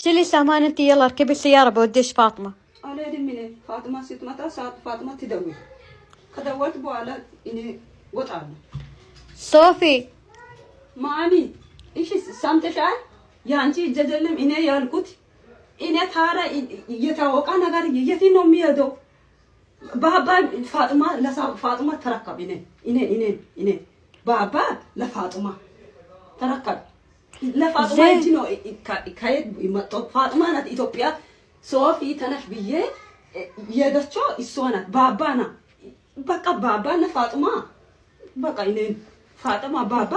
شيلي سامان انت، يلا اركبي السيارة بوديش فاطمة. አልሄድም እኔ። ፋጥማ ስትመጣ ሰዓት ፋጥማ ትደውል። ከደወልት በኋላ እኔ ወጣለሁ። صوفي ማሚ እሺ ሰምተሻል? የአንቺ እጅ አይደለም እኔ ያልኩት። እኔ ታዲያ እየታወቀ ነገር የት ነው የሚሄደው? ባባ ፋጥማ ለፋጥማ ተረከብ። እኔ ባባ ለፋጥማ ተረከብ። ለፋጥማ زين እጅ ነው ከየት መጣው? ፋጥማ ናት ኢትዮጵያ ሶፊ ተነሽ ብዬ የሄደችው እሷ ናት። ባባ ና በቃ ባባ ና ፋጥማ በቃ እኔ ፋጥማ ባባ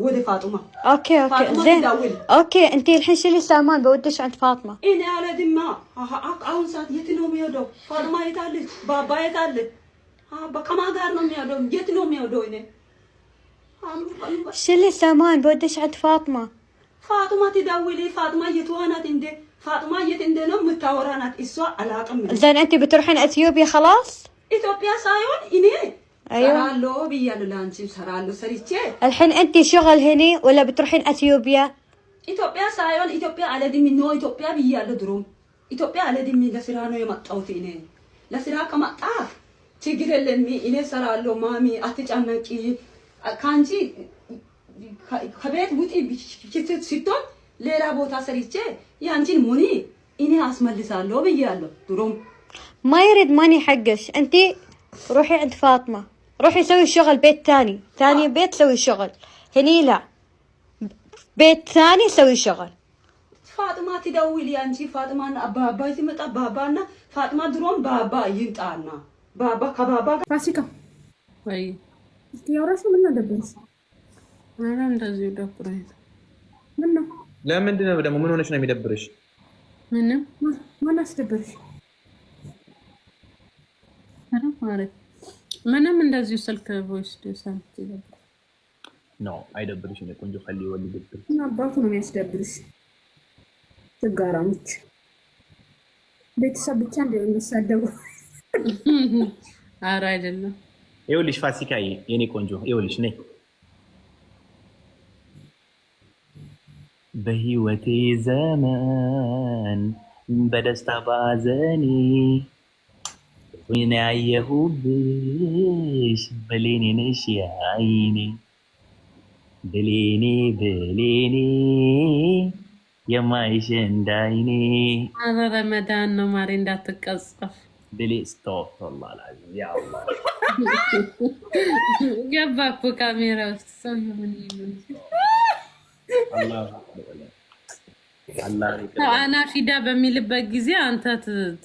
ወደ ፋጥማ okay okay ፋጥማ زين ትደውል። okay انت الحين شيلي سامان بوديش عند فاطمة. እኔ አልሄድማ። አሁን ሰዓት የት ነው የሚሄደው? ፋጥማ የት አለች? ባባ የት አለ? ከማን ጋር ነው የሚሄደው? የት ነው የሚሄደው? እኔ شيلي سامان بوديش عند فاطمة. ፋጥማ ትደውል። ፋጥማ የቷ ናት እንዴ? ፋጥማ የት እንደ ነው የምታወራ ናት? እሷ አላውቅም። እኔ زين انت بتروحين اثيوبيا خلاص؟ ኢትዮጵያ ሳይሆን እኔ ايوه ሰራለሁ ብያለሁ። ለአንቺ ሰራለሁ ሰርቼ الحين انت شغل هني ولا بتروحين اثيوبيا؟ ኢትዮጵያ ሳይሆን ኢትዮጵያ አልሄድም። No ኢትዮጵያ ብያለሁ ድሮም። ኢትዮጵያ አልሄድም። ለስራ ነው የመጣሁት እኔ። ለስራ ከመጣ ችግር የለም እኔ ሰራለሁ። ማሚ አትጨነቂ። ከአንቺ ከቤት ውጪ ስትሆን ሌላ ቦታ ሰርቼ የአንቺን money እኔ አስመልሳለሁ ብያለሁ ድሮም። ما يريد money حقش، انت روحي عند فاطمة، روحي سوي شغل بيت ثاني، ثاني بيت سوي شغل هني لا، بيت ثاني سوي شغل. ፋጥማ ትደውል ያንቺ ፋጥማና ባባ ሲመጣ ባባና ፋጥማ ድሮም ባባ ይምጣና ባባ ከባባ ጋር ፋሲካ ወይ እስኪ ያውራሽ ምን ነው ደበረሽ? ኧረ እንደዚሁ ደብሮኝ ነው። ምን ነው ለምንድን ነው ደግሞ? ምን ሆነች ነው የሚደብርሽ? ምንም። ማን አስደበረሽ? ኧረ ማሬ ምንም፣ እንደዚሁ ስልክ voice ሰምቼ ነበር። No አይደብርሽ። እኔ ቆንጆ ከሊ ወል ይደብር ምን አባቱ ነው የሚያስደብርሽ? ችጋራሞች ቤተሰብ ብቻ እንደ የሚሳደቡ። ኧረ አይደለም። ይኸውልሽ ፋሲካዬ፣ የኔ ቆንጆ ይኸውልሽ፣ ነይ። በህይወቴ ዘመን በደስታ ባዘኔ ወይኔ ያየሁብሽ ብሌኔ ነሽ የአይኔ ብሌኔ ብሌኔ የማይሽ እንዳይኔ። ኧረ ረመዳን ነው ማሬ እንዳትቀጸፍ። ብሌ أستغفر الله العظيم يا الله። ገባ እኮ ካሜራ ውስጥ ሰውዬው ምን ይሉን? አላህ አላህ ይቅር በለኝ። አናሺዳ በሚልበት ጊዜ አንተ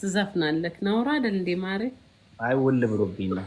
ትዘፍናለህ። ነውር አይደል እንዴ ማሬ? አይ ውል ብሎብኝ ነው።